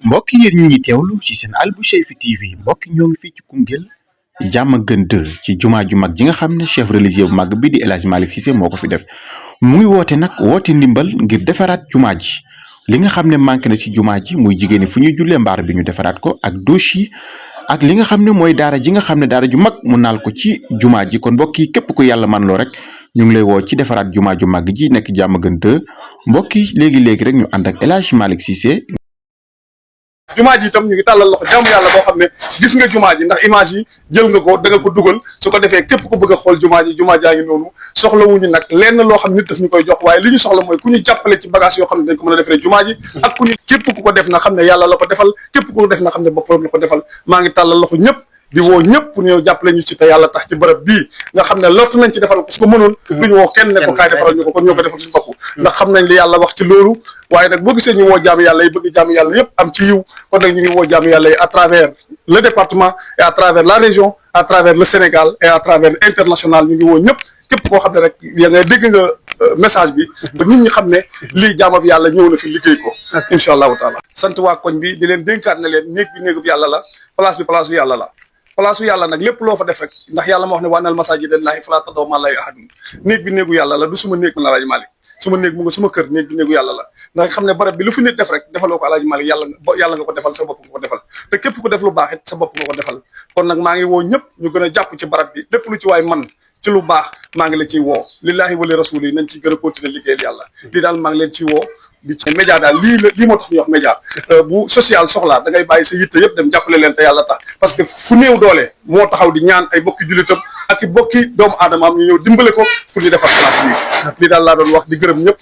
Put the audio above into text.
mbokk yéen ñi ngi teewlu ci seen Alboucheyfi TV mbokk ñoo ngi fii ci Koungheul Diamaguène 2 ci jumaa ju mag ji nga xam ne chef religieux bu mag bi di El Hadj Malick Cissé moo ko fi def mu ngi woote nag woote ndimbal ngir defaraat jumaa ji li nga xam ne manqué na ci jumaa ji muy jigéen ñi fu ñuy jullee mbaar bi ñu defaraat ko ak douche yi ak li nga xam ne mooy daara ji nga xam ne daara ju mag mu naal ko ci jumaa ji kon mbokk yi képp ku yàlla man loo rek ñu ngi lay woo ci defaraat jumaa ju mag ji nekk Diamaguène 2 mbokk yi léegi rek ñu ànd ak El Hadj Malick Cissé. jumaa ji itam ñu ngi tàllal loxo jaamu yàlla boo xam ne gis nga jumaa ji ndax image yi jël nga ko da nga ko dugal su ko defee képp ko bëgg a xool jumaa jaa ngi noonu soxlawuñu nag lenn loo xam nit daf ñu koy jox waaye li ñu soxla mooy ku ñu jàppale ci bagage yoo xam ne dañ ko mën a defaree jumaa ji ak ku ñu képp ku ko def na xam ne yàlla la ko defal képp ku ko def na xam ne boppam la ko defal maa ngi tàllal loxo ñëpp di woo ñëpp pour ñëw jàppale ñu ci te yàlla tax ci bërëb bii nga xam ne lottu nañ ci defal ko su ko mënoon duñu woo kenn ne ko kaay defaral ñu ko kon ñoo ko defal suñu bopp ndax xam nañ li yàlla wax ci loolu waaye nag boo gisee ñu woo jaamu yàlla yi bëgg jaamu yàlla yëpp am ci yiw kon nag ñu ngi woo jaamu yàlla yi à travers le département et à travers la région à travers le Sénégal et à travers international ñu ngi woo ñëpp képp koo xam ne rek ya nga dégg nga message bi ba nit ñi xam ne lii jaamab yàlla ñëw na fi liggéey ko incha allahu taala sant waa koñ bi di leen dénkaat ne leen néeg bi néegub yàlla la place bi place bu yàlla la place yàlla nag lépp loo fa def rek ndax yàlla ma wax ne wa annal masaajida lillaahi falaa tad'uu ma'a llaahi ahadan néeg bi néegu yàlla la du suma néeg man Alaaji Malick suma néeg mu nga suma kër néeg bi néegu yàlla la ndax xam ne barab bi lu fi nit def rek defaloo ko Alaaji Malick yàlla nga ko defal sa bopp nga ko defal te képp ku def lu baax it sa bopp nga ko defal kon nag maa ngi woo ñëpp ñu gën a jàpp ci barab bi lépp lu ci waay man ci lu baax maa ngi la ciy woo lillaahi wa li rasuuli nañ ci gën a continuer liggéeyal yàlla lii daal maa ngi leen ciy woo di ci média daal lii moo tax ñu wax média bu social soxlaa da ngay bàyyi sa yitte yëpp dem jàppale leen te yàlla tax parce que fu néew doole moo taxaw di ñaan ay bokki jullitam ak i bokki doomu aadamaam ñu ñëw dimbale ko pour ñu defar place bi lii daal laa doon wax di gërëm ñëpp